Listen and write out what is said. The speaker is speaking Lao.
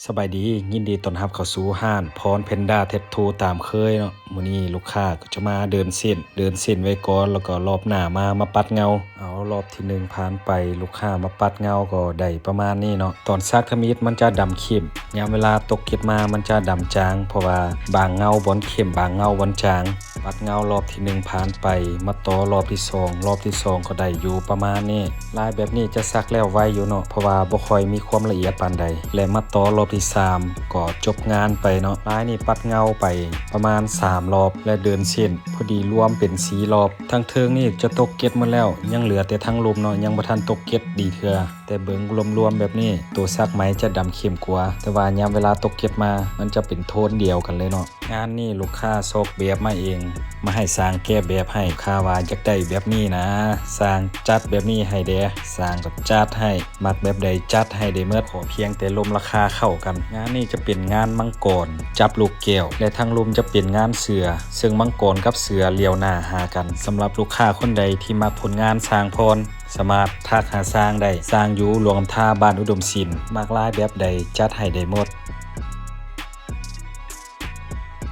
ສະບາຍດີ ຍິນດີຕ້ອນຮັບເຂົ້າສູ່ຮ້ານພອນແພນດ້າແທັດທູຕາມເຄີຍເນາະ. ມື້ນີ້ລູກຄ້າກໍຈະມາເດີນເສັ້ນ ເດີນເສັ້ນໄວ້ກ່ອນ ແລ້ວກໍລອບໜ້າມາ ມາປັດເງົາ. ເອົາ ລອບທີໜຶ່ງຜ່ານໄປ ລູກຄ້າມາປັດເງົາກໍໄດ້ປະມານນີ້ເນາະ. ຕອນສັກທຳອິດມັນຈະດຳເຂັ້ມ, ຍາມເວລາຕົກເກັດມາມັນຈະດຳຈາງ ເພາະວ່າບາງເງົາບ່ອນເຂັ້ມ ບາງເງົາບ່ອນຈາງ. ປັດເງົາລອບທີໜຶ່ງຜ່ານໄປ ມາຕໍ່ລອບທີສອງ ລອບທີສອງກໍໄດ້ຢູ່ປະມານນີ້. ລາຍແບບນີ້ຈະສັກແລ້ວໄວຢູ່ເນາະ ເພາະວ່າບໍ່ຄ່ອຍມີຄວາມລະອຽດປານໃດ ແລະ ມາຕໍ່ລອບທີສາມກໍຈົບງານໄປເນາະ. ລາຍນີ້ປັດເງົາໄປປະມານສາມລອບ ແລະ ເດີນເສັ້ນພໍດີລວມເປັນສີ່ລອບ. ທາງເທິງນີ້ຈະຕົກເກັດໝົດແລ້ວ ຍັງເຫຼືອແຕ່ທາງລຸ່ມເນາະ ຍັງບໍ່ທັນຕົກເກັດດີເທື່ອ. ແຕ່ເບິ່ງລວມໆແບບນີ້ ໂຕສັກໄໝຈະດຳເຂັ້ມກວ່າ ແຕ່ວ່າຍາມເວລາຕົກເກັດມາ ມັນຈະເປັນໂທນດຽວກັນເລີຍເນາະ. ງານນີ້ລູກຄ້າຊອກແບບມາເອງ ມາໃຫ້ຊ່າງແກະແບບໃຫ້. ລູກຄ້າວ່າຢາກໄດ້ແບບນີ້ນະ ຊ່າງຈັດແບບນີ້ໃຫ້ແດ່. ຊ່າງກໍຈັດໃຫ້ ມັກແບບໃດຈັດໃຫ້ໄດ້ໝົດ ຂໍພຽງແຕ່ລົມລາຄາເຂົ້າກັນ. ງານນີ້ຈະເປັນງານມັງກອນຈັບລູກແກ້ວ ແລະ ທາງລຸ່ມຈະເປັນງານເສືອ ເຊິ່ງມັງກອນກັບເສືອຫຼຽວໜ້າຫາກັນ. ສຳລັບລູກຄ້າຄົນໃດທີ່ມັກຜົນງານຊ່າງພອນ ສາມາດທັກຫາຊ່າງໄດ້. ຊ່າງຢູ່ຫຼວງນ້ຳທາ ບ້ານອຸດົມສິນ. ມັກລາຍແບບໃດຈັດໃຫ້ໄດ້ໝົດ.